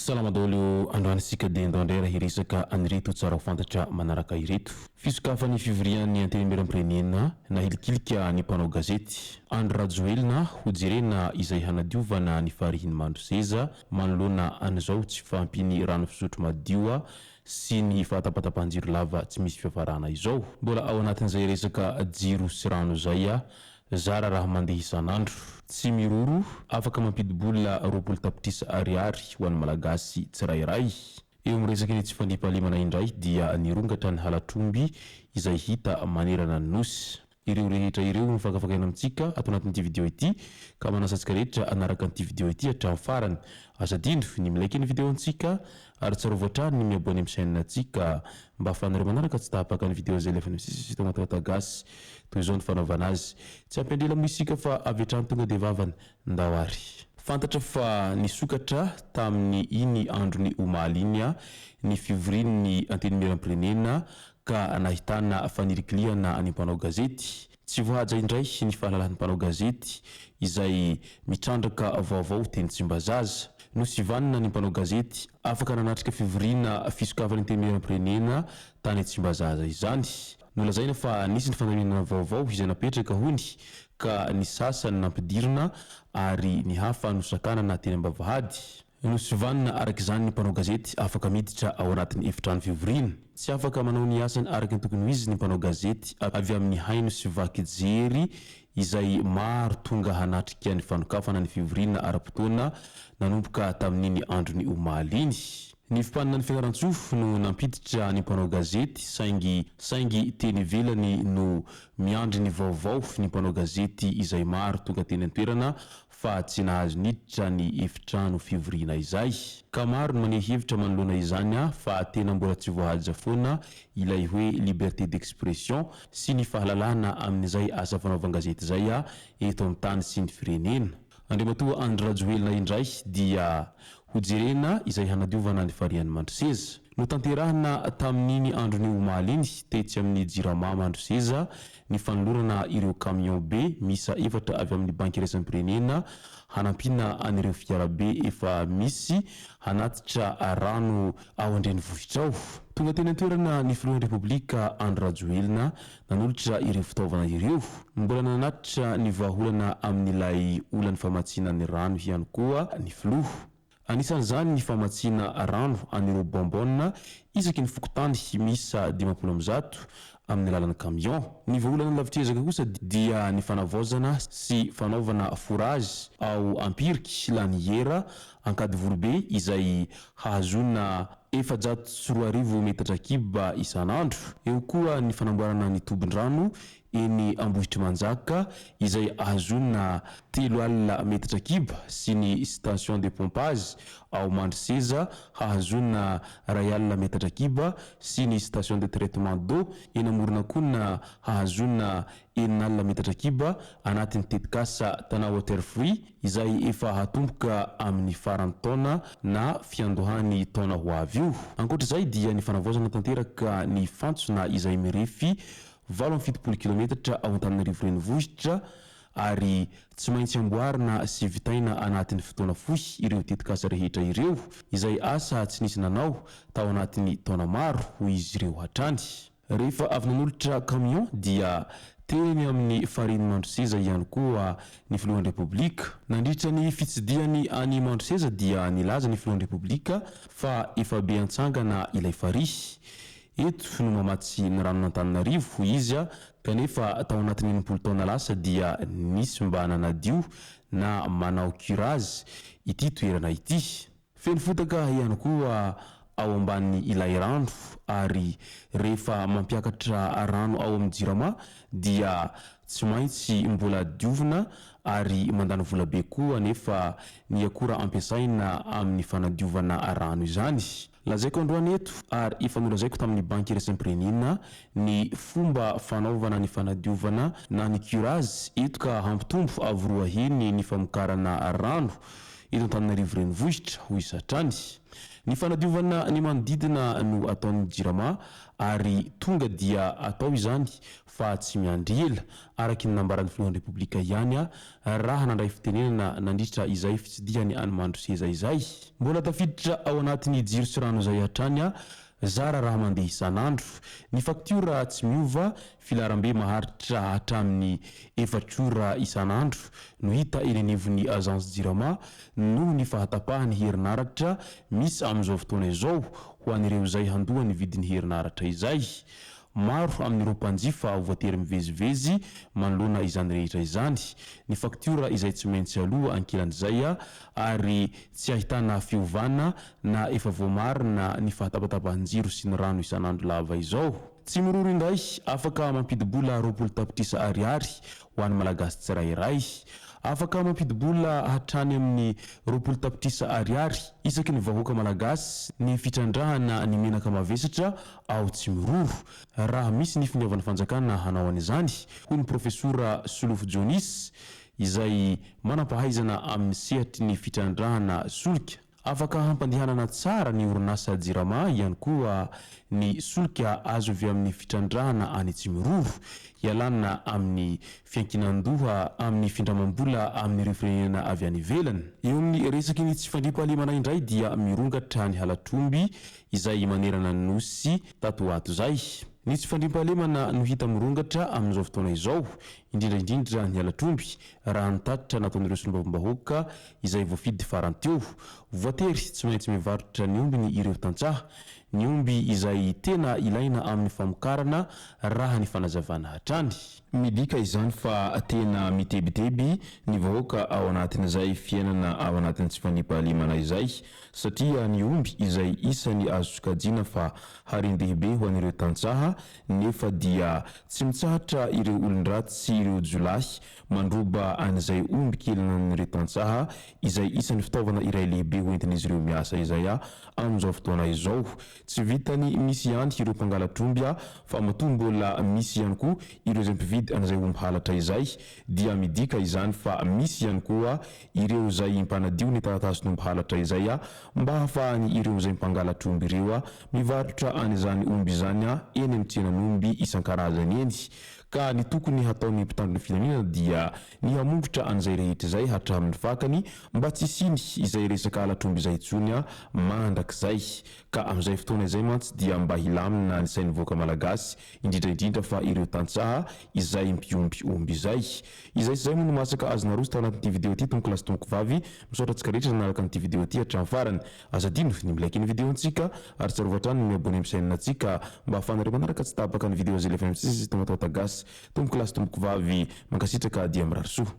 Salama daholo o, androany isika dia ndao indray raha hiresaka an'ireto tsara ho fantatra manaraka ireto. Fisokafan'ny fivorian'ny Antenimierampirenena nahilikilika ny mpanao gazety. Andry Rajoelina hojerena izay hanadiovana ny farihin'i Mandroseza manoloana an'izao tsy fahampian'ny rano fisotro madio sy ny fahatapatapahan-jiro lava tsy misy fiafarana izao. Mbola ao anatin'izay resaka jiro sy rano izay zara raha mandeha isan'andro. Tsy miroro, afaka mampidi-bola 20 tapitrisa ariary ho an'ny Malagasy tsirairay. Eo amin'ny resaky ny tsy fandriampahalemana indray dia nirongatra ny halatr'omby izay hita manerana ny Nosy. Ireo rehetra ireo no fakafakaina amintsika ato anatin'ity video ity ka manasa antsika rehetra hanaraka an'ity video ity hatramin'ny farany. Aza adino ny mi-like ny video antsika ary tsarovy hatrany ny mi-abonner amin'ny chaîne antsika mba ahafahanareo manaraka tsy tapaka ny video izay alefan'ny Sisy Sito Anaty Gasy. Toy izao ny fanaovana azy. Tsy hampiandry ela moa isika fa avy hatrany tonga dia vavany. Ndao ary. Fantatra fa nisokatra tamin'ny iny andron'ny omaly iny ny fivorian'ny Antenimierampirenena ka nahitana fanilikilihana ny mpanao gazety. Tsy voahaja indray ny fahalalan'ny mpanao gazety izay mitrandraka vaovao teny Tsimbazaza. Nosivanina ny mpanao gazety afaka nanatrika fivoriana fisokafan'ny Antenimierampirenena tany Tsimbazaza izany. Nolazaina fa nisy ny fandaminana vaovao izay napetraka hony ka ny sasany nampidirina ary ny hafa nosakanana teny am-bavahady. Nosivanina araka izany ny mpanao gazety afaka miditra ao anatin'ny efitrano fivoriana. Tsy afaka manao ny asany araka ny tokony ho izy ny mpanao gazety avy amin'ny haino sy vaky jery izay maro tonga hanatrika ny fanokafana ny fivoriana ara-potoana nanomboka tamin'iny andron'ny omaly iny. Ny fimpanina ny Fianarantsoa no nampiditra ny mpanao gazety saingy saingy teny ivelany no miandry ny vaovao ny mpanao gazety izay maro tonga teny an-toerana fa tsy nahazo niditra ny efitrano fivoriana izay. Ka maro ny maneho hevitra manoloana izany fa tena mbola tsy voahaja foana ilay hoe liberté d'expression sy ny fahalalahana amin'izay asa fanaovan-gazety izay eto amin'ny tany sy ny firenena. Andriamatoa Andry Rajoelina indray dia hojerena izay hanadiovana ny farihan'i Mandroseza. Notanterahina tamin'iny andron'ny omaly iny tetsy amin'ny Jirama Mandroseza ny fanolorana ireo camion be miisa efatra avy amin'ny Banky Iraisam-pirenena hanampiana an'ireo fiarabe efa misy hanatitra rano ao an-drenivohitra ao. Tonga teny an-toerana ny Filohan'ny Repoblika Andry Rajoelina nanolotra ireo fitaovana ireo. Mbola nanatitra ny vahaolana amin'ilay olan'ny famatsiana ny rano ihany koa ny Filoha. Anisan'izany ny famatsiana rano an'ireo bonbonnes isaky ny fokontany miisa 150 amin'ny alalan'ny camion. Ny vahaolana lavitr'ezaka kosa dia ny fanavaozana sy fanaovana forage ao Ampiriky, Laniera, Ankadivoribe izay hahazoana 2400 metatra kiba isan'andro. Eo koa ny fanamboarana ny tobin-drano eny Ambohitrimanjaka izay ahazoana 30 metatra kiba sy ny station de pompage ao Mandroseza hahazoana 1000 metatra kiba sy ny station de traitement d'eau eny Amoronakona hahazoana 60 metatra kiba anatin'ny tetikasa Tana Water Free izay efa hatomboka amin'ny faran'ny taona na fiandohan'ny taona ho avy io. Ankoatra izay dia ny fanavaozana tanteraka ny fantsona izay mirefy 78 kilometatra ao Antananarivo Renivohitra ary tsy maintsy amboarina sy vitaina anatin'ny fotoana fohy ireo tetikasa rehetra ireo, izay asa tsy nisy nanao tao anatin'ny taona maro, hoy izy ireo hatrany. Rehefa avy nanolotra camion dia teny amin'ny farihin'i Mandroseza ihany koa ny filohan'ny Repoblika. Nandritra ny fitsidihany an'i Mandroseza dia nilaza ny filohan'ny Repoblika fa efa be antsangana ilay farihy. Eto no mamatsy ny ranon'Antananarivo, hoy izy, kanefa tao anatin'ny 60 taona lasa dia nisy mba nanadio na manao curage ity toerana ity. Feno fotaka ihany koa ao ambanin'ny ilay rano ary rehefa mampiakatra rano ao amin'ny Jirama dia tsy maintsy mbola diovina. ary mandany vola be koa anefa ny akora ampiasaina amin'ny fanadiovana rano izany. Lazaiko androany eto ary efa nolazaiko tamin'ny Banky Iraisam-pirenena ny fomba fanaovana ny fanadiovana na ny curage eto ka hampitombo avo roa heny ny famokarana rano eto Antananarivo Renivohitra, hoy izy hatrany. Ny fanadiovana ny manodidina no ataon'ny Jirama ary tonga dia atao izany fa tsy miandry ela, araky ny nambaran'ny filohan'ny Repoblika ihany raha nandray fitenenana nandritra izay fitsidihany an'i Mandroseza izay. Mbola tafiditra ao anatin'ny jiro sy rano izay hatrany zara raha mandeha isan'andro. Ny faktiora tsy miova, filaharambe maharitra hatramin'ny efatra ora isan'andro no hita eny anivon'ny Agence Jirama noho ny fahatapahan'ny herinaratra misy amin'izao fotoana izao ho an'ireo izay handoa ny vidin'ny herinaratra izay. Maro amin'ireo mpanjifa voatery mivezivezy manoloana izany rehetra izany. Ny faktiora izay tsy maintsy aloa ankilan'izay ary tsy ahitana fiovana na efa voamarina ny fahatapatapahan-jiro sy ny rano isan'andro lava izao. Tsy miroro indray, afaka mampidi-bola 20 tapitrisa ariary ho an'ny Malagasy tsirairay. Afaka mampidi-bola hatrany amin'ny 20 tapitrisa ariary isaky ny vahoaka Malagasy ny fitrandrahana ny menaka mavesatra ao Tsimiroro, raha misy ny finiavan'ny fanjakana hanao an'izany, hoy ny Profesora Solofo Jonis, izay manam-pahaizana amin'ny sehatry ny fitrandrahana solika. Afaka hampandehanana tsara ny orinasa Jirama ihany koa ny solika azo avy amin'ny fitrandrahana any Tsimiroro, hialana amin'ny fiankinan-doha amin'ny findramam-bola amin'ireo firenena avy any ivelany. Eo amin'ny resaky ny tsy fandriampahalemana indray dia mirongatra ny halatr'omby izay manerana ny Nosy tato ho ato izay. Ny tsy fandriampahalemana no hita mirongatra amin'izao fotoana izao, indrindra indrindra ny halatr'omby, raha ny tatitra nataon'ireo solombavambahoaka izay voafidy farany teo. Voatery tsy maintsy mivarotra ny ombiny ireo tantsaha. Ny omby izay tena ilaina amin'ny famokarana raha ny fanazavana hatrany. Midika izany fa tena mitebiteby ny vahoaka ao anatin'izay fiainana ao anatin'ny tsy fandriampahalemana izay satria ny omby izay isany azo sokajiana fa haren-dehibe ho an'ireo tantsaha nefa dia tsy mitsahatra ireo olon-dratsy sy ireo jiolahy mandroba an'izay omby kelinan'ireo tantsaha izay isan'ny fitaovana iray lehibe ho entin'izy ireo miasa izay amin'izao fotoana izao. Tsy vitany misy ihany ireo mpangalatr'omby fa matoa mbola misy ihany koa ireo izay mpividy an'izay omby halatra izay dia midika izany fa misy ihany koa ireo izay mpanadio ny taratasin'omby halatra izay mba hahafahany ireo izay mpangalatr'omby ireo mivarotra an'izany omby izany eny amin'ny tsenan'omby isan-karazany eny ka ny tokony hataon'ny mpitandro ny filaminana dia ny hamongotra an'izay rehetra izay hatramin'ny fakany mba tsy hisiany izay resaka halatr'omby izay intsony mandrakizay ka amin'izay fotoana izay mantsy dia mba hilamina ny sain'ny vahoaka malagasy indrindra indrindra fa ireo tantsaha izay mpiompy omby izay. Izay sy izay moa no masaka azo naroso tao anatin'ity video ity tompoko lahy sy tompoko vavy, misaotra antsika rehetra nanaraka an'ity video ity hatramin'ny farany. Aza adino ny mi-like ny video ntsika ary tsarovy hatrany ny mi-abonner amin'ny chaîne ntsika mba ahafahanareo manaraka tsy tapaka ny video izay alefa misesy eto Mataota Gasy. Tompoko lahy sy tompoko vavy, mankasitraka dia mirary soa.